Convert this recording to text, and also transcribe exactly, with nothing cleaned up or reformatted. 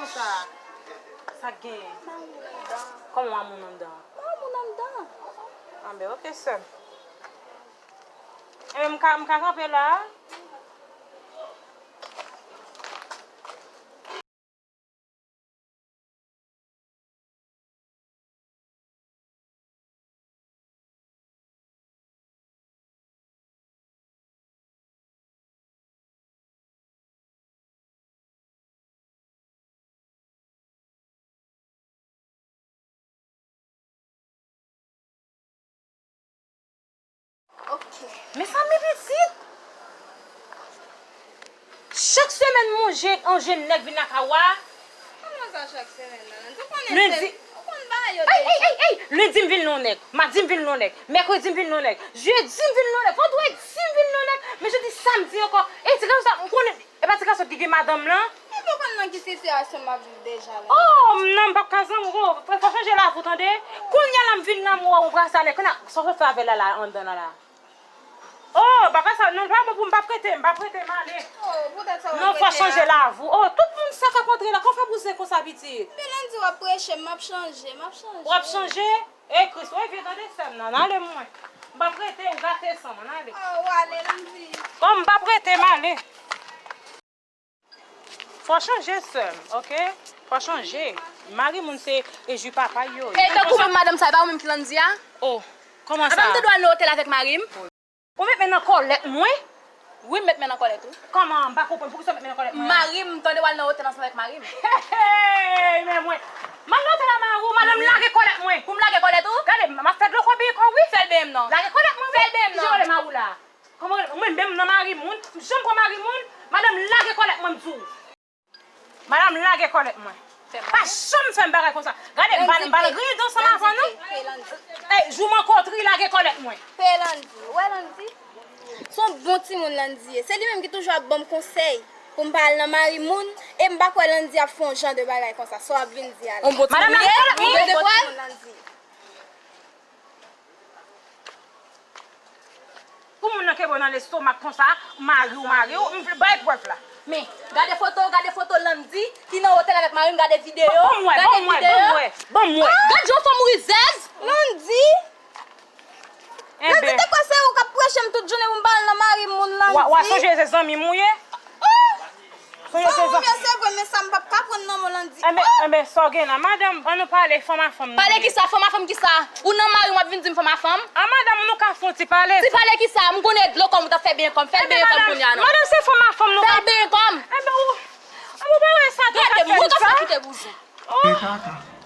Sa, sa k genyen? Kòman w a moun anndan? Mwen moun anndan. Anben, oke, sè m. Enben, m ka, m ka kanpe la a? Ok. Men sa men pitit. Chak semèn m wè yon jenn nèg vin lakay ou a. Kòman sa chak semèn nan? Ou konnen Lendi. Ou konn bagay yo deja. Ey, ey, ey, ey! Lendi m vin nan yon nèg. Madi m vin nan yon nèg. Mèkredi m vin nan yon nèg. Jedi m vin nan yon nèg. Vandredi m vin nan yon nèg. Men jodi samdi ankò. Ey, ti gason sa, m konnen. E pa ti gason ki gen madanm lan? Ou pa konn nan ki sitiyasyon m ap viv deja la. Oh, m nan, m p ap ka zanmi w. Fò, fò chanje lavi w, tande? Kounye a la m vin la, m wè w brase a nèg. Kounye a, sa w fè avè l la, la, anndan la, la? Oh, bagay sa, non, pa bon pou m, m p ap rete, m p ap rete, m ale. Oh, poutèt sa w ap rete a? Non, fò chanje lavi w. Oh, tout moun sa k ap antre la, kòman w fè bouzen konsa, pitit? Men Landy, w ap preche m, m ap chanje, m ap chanje. W ap chanje? E Kris, w vye tande sè m nan, n ale mwen. M p ap rete, ou gate san m, n ale. Oh, w ale, Landy. Bon, m p ap rete, m ale. Fò chanje sè m, oke? Fò chanje. Mari moun se e ji papa yo ye. E tankou menm madanm sa, e pa ou menm ki Landy a? Oh, kòman sa? A pa m te dwe al nan otèl avèk mari m? Ou met men nan kòlèt mwen? Wi, m met men nan kòlèt ou. Kòman? M pa konprann. Poukisa w met men nan kòlèt mwen? Mari m, tande w al nan otèl ansanm avèk mari m. Hey, hey, men mwen. M al nan otèl a mari w, madanm lage kòlèt mwen. Pou m lage kòlèt ou? Gade, m ap fè dlo kwa byen kò wi. Fè l benyen m non. Lage kòlèt mwen wi. Fè l benyen m non. Kijan w rele mari w la? Kòman w rele? Mwen menm nan mari moun, m janm pran mari moun, madanm lage kòlèt mwen m di w. Madanm lage kòlèt mwen. Pa janm fè m bagay konsa. Gade, m pa, m pa griyen dan ansanm avè w non. Ey, jou m rankontre w lage kòlèt mwen. Pe Landy, ou wè Landy? Se yon bon timoun Landy ye. Se li menm ki toujou ap ban m konsèy pou m pa al nan mari moun, e m pa kwè Landy ap fè yon jan de bagay konsa. Sa w ap vin di a la? Yon bon timoun ye? Yon bon timoun Landy. Pou moun nan kenbe w nan lestomak konsa, mari w, mari w, m vle bay prèv la. Men, gade foto, gade foto Landy ki nan otèl avèk mari m, gade videyo, gade videyo. Ban m wè, ban m wè, ban m wè. Gad jan fanm rizèz! Landy! Landy, te kwè se ou k ap preche m tout jounen pou m pa al nan mari moun, Landy. W a, w a sonje se zanmi m ou ye? Sonje se zanmi m. Se vre, men sa m p ap ka pran nan men w Landy. Enben, enben, sa w gen la? Madanm, ann nou pale fanm a fanm. Pale kisa? Fanm a fanm kisa? Ou nan mari m w ap vin di m fanm a fanm? A madanm, nou ka fè yon ti pale? Ti pale kisa? M konnen dlo kò m ou t ap fè benyen kò m. Fè l benyen kò m kounye a non. Madanm, se fanm a fanm nou ka. Fè l benyen kò m. Enben, ou, enben, ou pa wè sa dlo ka fè m sa? Gade, mwen sa kite bouzen. Oh!